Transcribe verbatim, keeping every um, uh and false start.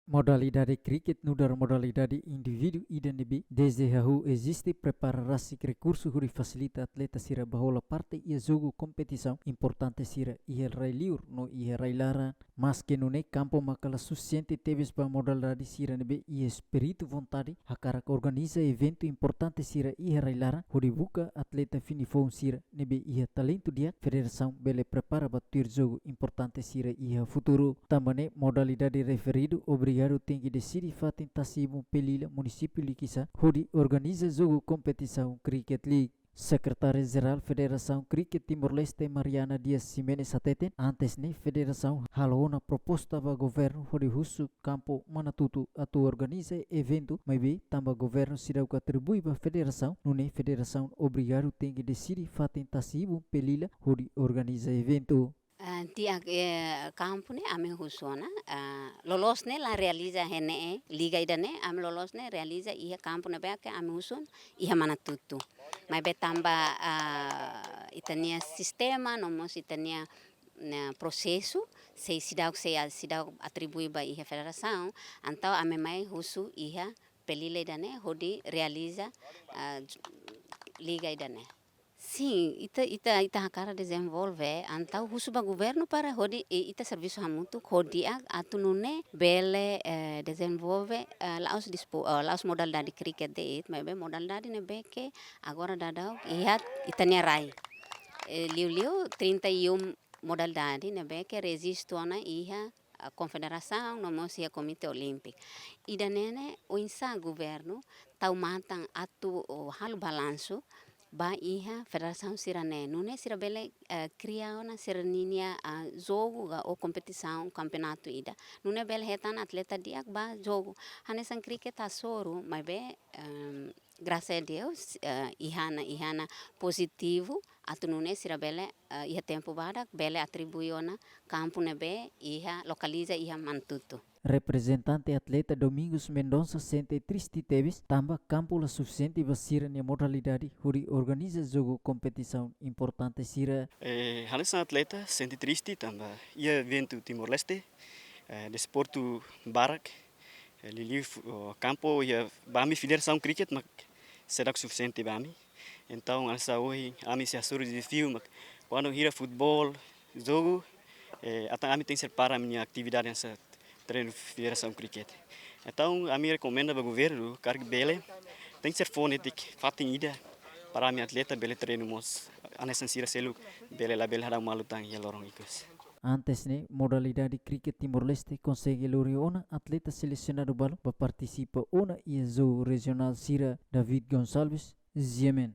Modalidade kriket nu'udar modalidade indivíduu ida ne'ebé dezde hahú eziste, prepara rasik rekursu hodi fasilita atleta sira ba hola parte iha jogu kompetisaun importante sira iha rai-liur no iha rai-laran. Maske nune'e, kampu maka la sufisiente tebes ba modalidade sira ne'ebé iha espíritu vontade hakarak organiza eventu importante sira iha rai-laran hodi buka atleta fini-foun sira ne'ebé iha talentu di'ak, federasaun bele prepara ba tuir jogu importante sira iha futuru. Tanba ne'e modalidade referidu obrigadu tenke deside fatin Tasi-Ibun, Pelília, munisípiu Likisá hodi organiza jogu kompetisaun Cricket League. Sekretária Jerál Federasaun Kriket Timor-Leste, Mariana Dias Ximenes, hateten, antes ne'e federasaun halo ona proposta ba governu hodi husu kampu Manatutu atu organiza eventu, maibé tanba governu seidauk atribui ba federasaun, nune'e federasaun obrigadu tenke deside fatin Tasi-Ibun, Pelília hodi organiza eventu. Ah, di'ak, eh, kampu ne'e ami husu ona, ah, loloos ne'e la realiza iha ne'e, liga ida-ne'e, ami loloos ne'e realiza iha kampu ne'ebé ke ami husu iha Manatutu. Maibé tanba, ah, ita-nia sistema, no mós ita-nia, ne'e, prosesu, sei seidauk, sei a-, seidauk atribui ba iha federasaun, entaun ami mai husu iha Pelília ida-ne'e hodi realiza, ah, liga ida-ne'e. Sin, ita, ita, ita hakarak dezenvolve, entaun husu ba governu para hodi, eh, ita servisu hamutuk hodi a-, atu nune'e bele, eh, dezenvolve, eh, la'ós dispo-, eh, la'ós modalidade kriket de'it, maibé modalidade ne'ebé ke agora daudaun iha ita-nia rai. Eh, liuliu trinta e um modalidade ne'ebé ke rejistu ona iha, ah, konfederasaun, no mós iha Komité Olímpiku. Ida-ne'e ne'e oinsá governu tau matan atu, oh, halo balansu ba iha federasaun sira-ne'e. Nune'e sira bele, eh, kria ona sira-ninia, ah, jogu ka ou kompetisaun kampeonatu ida. Nune'e bele hetan atleta di'ak ba jogu. Hanesan kriket hasoru, maibé, ehm, grasas a Deus, eh, iha ona, iha ona pozitivu, atu nune'e sira bele, eh, iha tempu badak, bele atribui ona kampu ne'ebé iha, lokaliza iha Manatutu. Reprezentante atleta Domingos Mendonça sente triste tebes, tanba kampu la sufisiente ba sira-nia modalidade hodi organiza jogu kompetisaun importante sira. Eh, hanesan atleta sente triste tanba iha eventu Timor-Leste, eh, desportu barak, eh, liuliu fu-, oh, kampu iha ba ami federasaun kriket mak seidauk sufisiente ba ami. Entaun, hanesan ohin, ami sei hasoru dezafiu, mak kuandu hira futeból, jogu, eh, entaun ami tenke sei para ami-nia atividade hanesan treinu federasaun kriket. Entaun, ami rekomenda ba governu, karik bele, tenke sei fó netik fatin ida, para ami atleta bele treinu mós, hanesan sira seluk, bele labele hadau malu tan iha loron ikus. Antes ne'e, modalidade kriket Timor-Leste konsege lori ona atleta selesionadu balu ba partisipa ona iha jogu rejionál sira. David Gonçalves, G M N.